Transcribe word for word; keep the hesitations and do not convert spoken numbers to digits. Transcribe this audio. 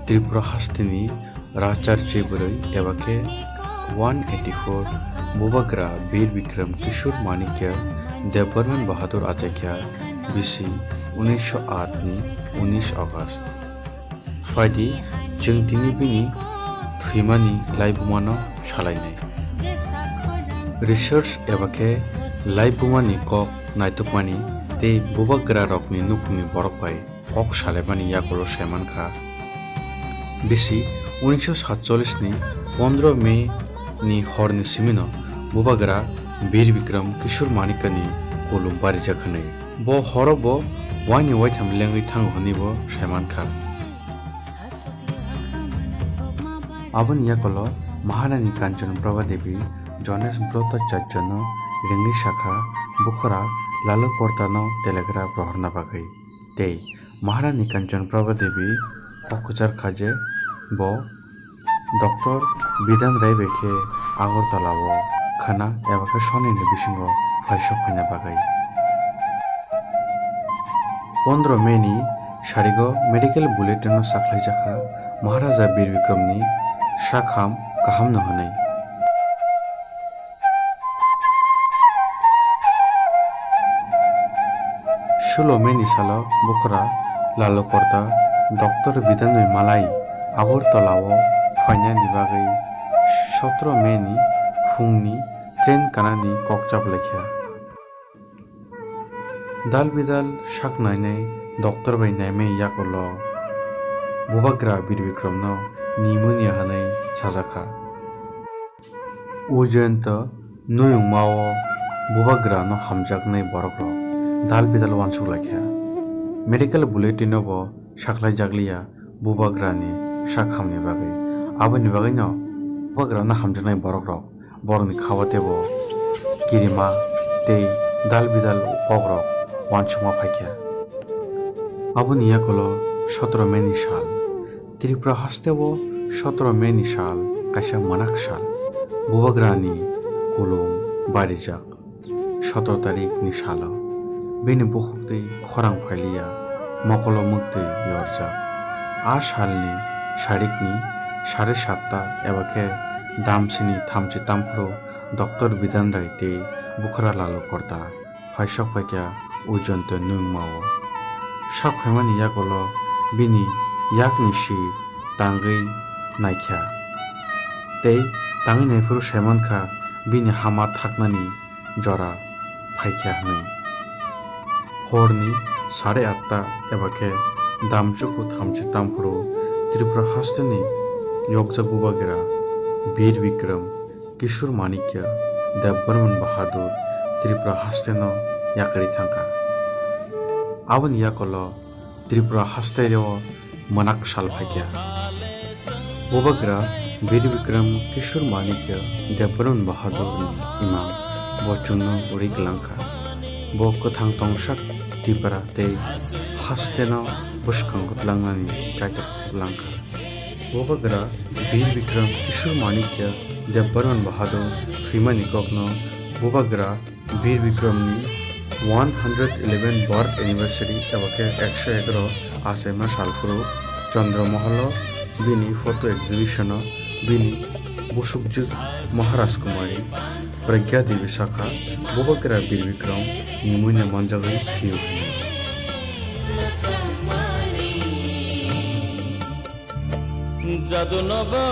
Tripura hasteni Rajchar Chebwrwi eba khe one eighty-four Bubagra Bir Bikram Kishore Manikya Debbarman Bahadur achaikha bisi unisho aat ni unis August. Phaidi, chwng tini bini thwimani laibumano salainai. Research eba khe laibumani kok naitukmani tei bubagrarokni nukhungni borok bai kok salaimani yagulo saimankha. Bisi unisho satchollish ni pondro May ni horni simino bubagra Bir Bikram Kishore Manikya ni kolom barijak hwnwi. Bo horo bo waini waitham lengwi thango hwnwi bo saimankha. Aboni yagulo Maharani Kanchan Prabha Devi, Jones Brotacharya no ringwi sakha, bukhura Lalu Korta no telegraph rohorna bagwi. Tei Maharani Kanchan Prabha Devi kok kwchar kha je bo Doctor Bidan Rai bai khe Agartala o khwna eba khe sonini bisingo phaisok phaina bagwi. Pondro May ni sarigo medical bulletin o sakhlaijakha Maharaja Bir Bikram ni sakham kaham no hwnwi. Sulo May ni salo bukhura Lalu Korta Doctor Bidan bai malai Agartala o phainani bagwi sotro May ni phungni train kanani kok chaplaikha. Dal bidal sak nainai doctor bai naimani yagulo bubagra Bir Bikram no pneumonia hwnwi sajakha. O joyonto nwngma o bubagra no hamjaknai borok rok dal bidal uansuk laikha. Medical bulletin o bo saklai jakliya bubagra ni sak hamni bagwi. Aboni bagwi no bubagra no hamjaknai borok rok borokni kha-o teibo kirima tei dal bidal kokrok uansukma phaikha. Aboni yagulo sotro May ni sal. Tripura hasteo sotro May ni sal kaisa mwnak sal. Bubagrani kolom barijak. Sotro tarik ni salo bini bukhuk twi khorang phailiya, mokolo mwktwi yorjak. A salni sarikni sare satta eba khe damsini thamchi tamphuru Doctor Bidan Rai tei bukhura Lalu Korta phaisok phaikha Ujoyonto nwngma o. Sok phaimani yagulo bini yakni si tangwi naikha tei tangwi naiphuru saimankha bini hama thaknani jora phaikha hwnwi. Horni sare atta eba khe damchuku thamchi tamphuru Tripura hasteni yokjak bubagra Bir Bikram Kishore Manikya Debbarman Bahadur Tripura hasteno yakarwi thangkha. Aboni yagulo Tripura hasteo mwnak sal phaikha. Bubagra Bir Bikram Kishore Manikya Debbarman Bahadurni imang bo chwngno uri kwlangkha. Bo kwthang tongsak Tipra tei hasteno bwskango twlangnani chaitok kwlangkha. Bubagra Bir Bikram Kishore Manikya Debbarman Bahadur thwimani kokno Bubagra Bir Bikramni one hundred eleven birth anniversary eba khe ekso egaro achaima salphuru Chandra Mahalo bini photo exhibition-o bini busukjwk Maharaj Kumari Pragya Devi sakha, Bubagra Bir Bikram ni muina manjagwi thwiyo hwnwi. Jadu nogo